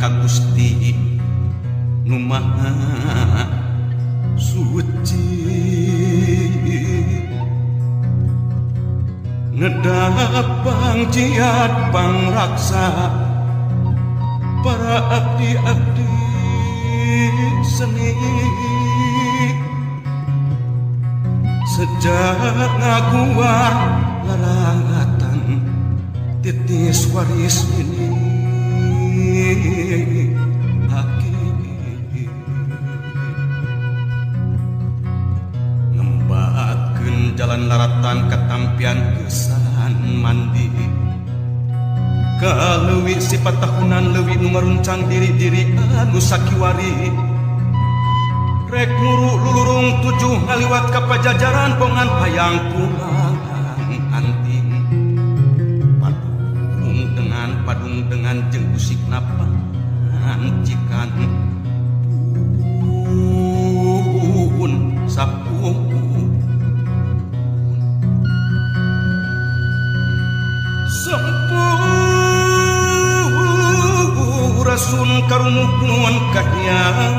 ka Gusti nu Maha Suci. Ngedap pangjiat pangraksa para abdi-abdi seni sejak ngaguar larangatan titis waris ini aki ngembatkeun jalan laratan katampian kesan mandi kaleuwi sifat tahunan leuwi nu ngaruncang diri-diri anu sakiwari rek muru lulurung tujuh ngaliwat ka pajajaran bongan hayang pulang anting padung dengan jeung usikna pancikan pun sapu Sempurasun karumuhun kahiyang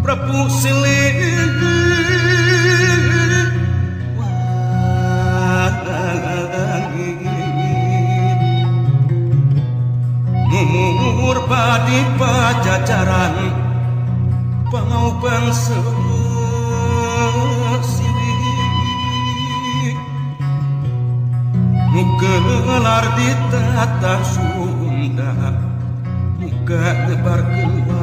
Prabu Siliwangi mumur padi pajajaran pangaubang sesiwi nu gelar di tatar Sunda muka nyebarkeun.